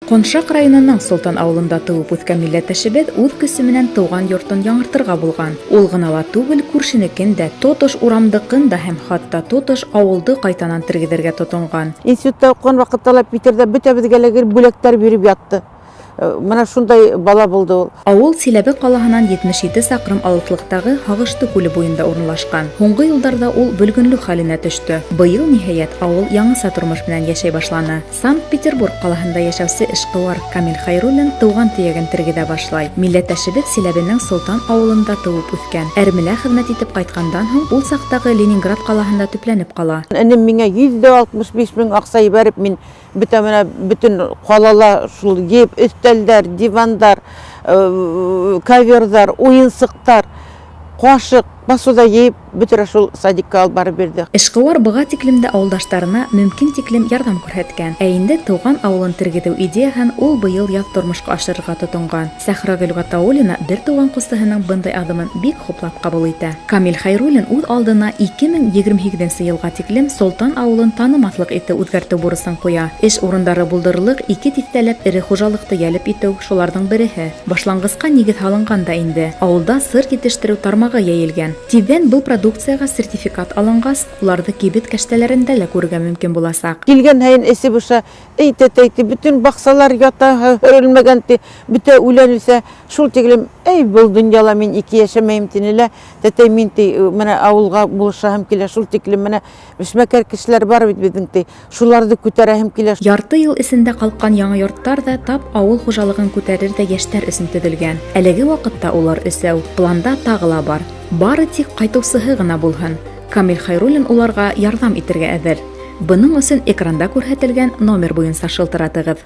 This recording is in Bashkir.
Коншак районының Солтан ауылында тыуып үҫкән милләттәшебеҙ үҙ көсө менән тыуған йортон яңыртырға булған. Ул ғына ла түгел, күршенекен дә, тотош урамдыҡын да һәм хатта тотош ауылды ҡайтанан тергеҙергә тотонған. Институтта уҡыған ваҡытта ла Питерҙа бөтәбеҙгә лә гел бүләктәр биреп ятты. Мына шундай бала булды ул. Ауыл Силәбе ҡалаһынан 77 саҡрым алыҫлыҡтағы Һағышты күле буйында урынлашҡан. Һуңғы йылдарҙа ул бөлгөнлөк хәленә төштө. Быйыл, ниһайәт, ауыл яңыса тормош менән йәшәй башланы. Санкт-Петербург ҡалаһында йәшәүсе эшҡыуар Камил Хәйруллин тыуған төйәген тергеҙә башлай. Милләттәшебеҙ Силәбенең Солтан ауылында тыуып үҫкән. Әрмелә хеҙмәт итеп ҡайтҡандан һуң ул саҡтағы Ленинград ҡалаһында төпләнеп ҡала. Энем миңә 165 мең аҡса ебәреп, мин бөтә менә бөтөн ҡалала шул йыйып өҫтәлдәр, дивандар, коверҙар, уйынсыҡтар, ҡашыҡ, посуда йыйып бөтөрә шул садикка алып барып бирҙе. Эшҡыуар быға тиклем дә ауылдаштарына мөмкин тиклем ярҙам күрһәткән. Ә инде тыуған ауылын тергеҙеү идеяһын ул быйыл яҙ тормошҡа ашырырға тотонған. Сәхрагөл Ғатауллина бер туған ҡустыһының бындай аҙымын бик хуплап ҡабул итә. Камил Хәйруллин үҙ алдына 2028 йылға тиклем Солтан ауылын танымаҫлыҡ итеп үҙгәртеү бурысын ҡуя. Эш урындары булдырырлыҡ ике тиҫтәләп эре хужалыҡты йәлеп итеү шуларҙың береһе. Башланғысҡа нигеҙ һалынған да инде. Ауылда сыр етештереү тармағы йәйелгән. Тиҙҙән был продукцияға сертификат алынғас, уларҙы кибет кәштәләрендә лә күрергә мөмкин буласаҡ. Килгән һайын эсе боша, эй тәтәй ти, бөтөн баҡсалар ята, һөрөлмәгән ти, бөтә үлән үҫә. Шул тиклем, эй, был донъяла мин ике йәшәмәйем тине лә, тәтәй мин ти, менә ауылға булышаһым килә, шул тиклем менә эшмәкәр кешеләр бар бит беҙҙең ти, шуларҙы күтәрәһем килә. Ярты йыл эсендә ҡалҡҡан яңы йорттар ҙа тап ауыл хужалығын күтәрерҙәй йәштәр өсөн төҙөлгән. Әлеге ваҡытта улар өсәү, планда тағы ла бар. Бары тик ҡайтыусыһы ғына булһын. Камил Хәйруллин уларға ярҙам итергә әҙер. Бының өсөн экранда күрһәтелгән номер буйынса шылтыратығыҙ.